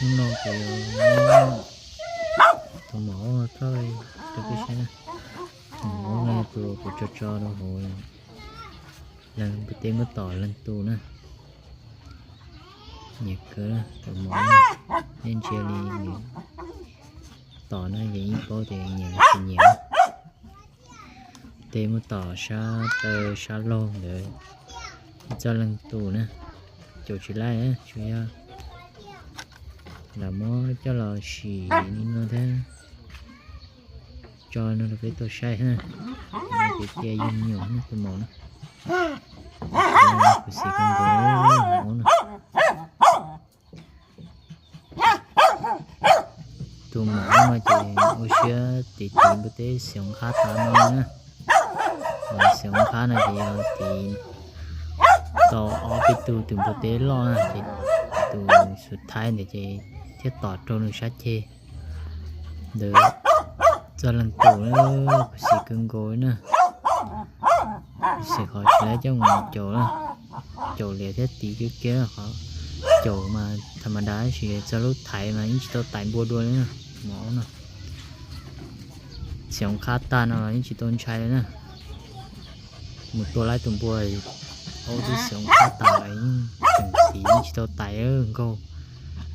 Hnub no kuv yuav muab tus maum aub no tso rau peb saib na. Tus maum aub no yog tus kuv tso tso rau hauv leej, kuv tej muab tom leej tus na. Nyiam kawg tus maum aub, yeej ntsia li nws tom no ces yeej paub tias nyiam los tsis nyiam. Tej muab tom sab taw sab laug ntawd, txoj leej tus na, caum tsis laij, tsuas yog lam muab coj los sim li no thiab tso no rau peb tau saib na. Ces cia yug me nyuam na tus maum no. Kuv xim kawg nkaus maum no. Tus maum no ces ua siab tiv tiv npua teb xyoob qhab tas no na. Xyoob qhab no ces yog tiv tau ob peb tug tus npua teb loj na, ces tus xub thaib ntawd ces thiaj tom raug nws sab ceg ntawd. Txoj leej tus na, kuv xim kawg nkaus na. Kuv xim qhov tsis laib coj mus caum na, caum liam thiab tiv kiag kiag qhov caum mas tham ma da tab sis txog lub thaiv mas yeej tsis tau tais npua dua li na. Maum no xyoob qhab tag no los yeej tsis tau ntshai li na. Mus tua laib tus npua, aub twb xyoob qhab tas los yeej tseem tiv, yeej tsis tau tais, nkaug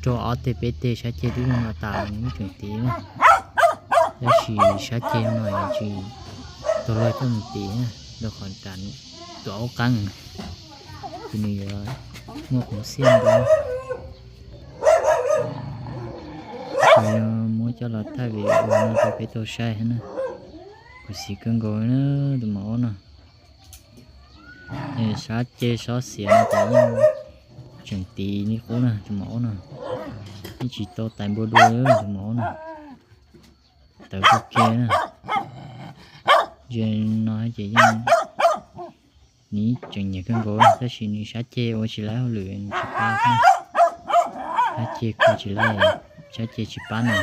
rau ob teg peb teg sab ceg twb zoo no tas los yeej tseem tiv na. Tab sis sab ceg no tsis tau luag coj mus tiv na, rau qhov tus aub qeeb. Ces nws yuav muaj qhov xiab ntau. Kuv yuav muab coj los thaij video no rau peb tau saib na. Kuv xim kawg nkaus na tus maum aub no. Sab ceg sab xiav no ces yeej tseem tiv li qub na tus maum aub no. Yeej tsis tau tais npua dua li tus maum aub no. Tawv kawg kiag na. Ze no ces yeej, nws tseem nyiam kawg nkaus tab sis nws sab ceg ua tsis laib hauj lwm, nws tsis pab. Sab ceg kho tsis laib, sab ceg tsis pab nws.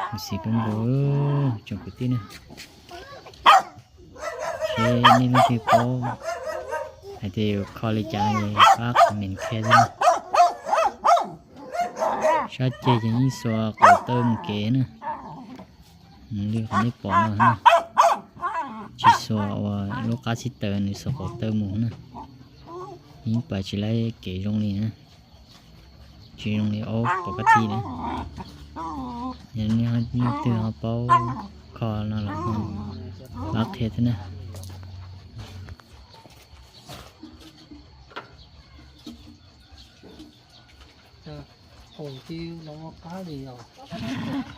Kuv xim kawg nkaus tsoom kwv tij na. Seb nej leej twg paub hais tias yuav kho li cas es pab comment qhia thiab na. Sab ceg ces yeej xuas qaum taw mus kev na. Li qhov nej pom no na, tsis xuas ua lub qab xib taws, nws xuas qaum taw mus na. Yeej pab tsis laib kev zoo li na, tsis zoo li aub pom kab tij na. Yog nej leej twg ho paub kho no los ho pab qhia thiab na.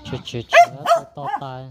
Tshee tshee tshee to tas.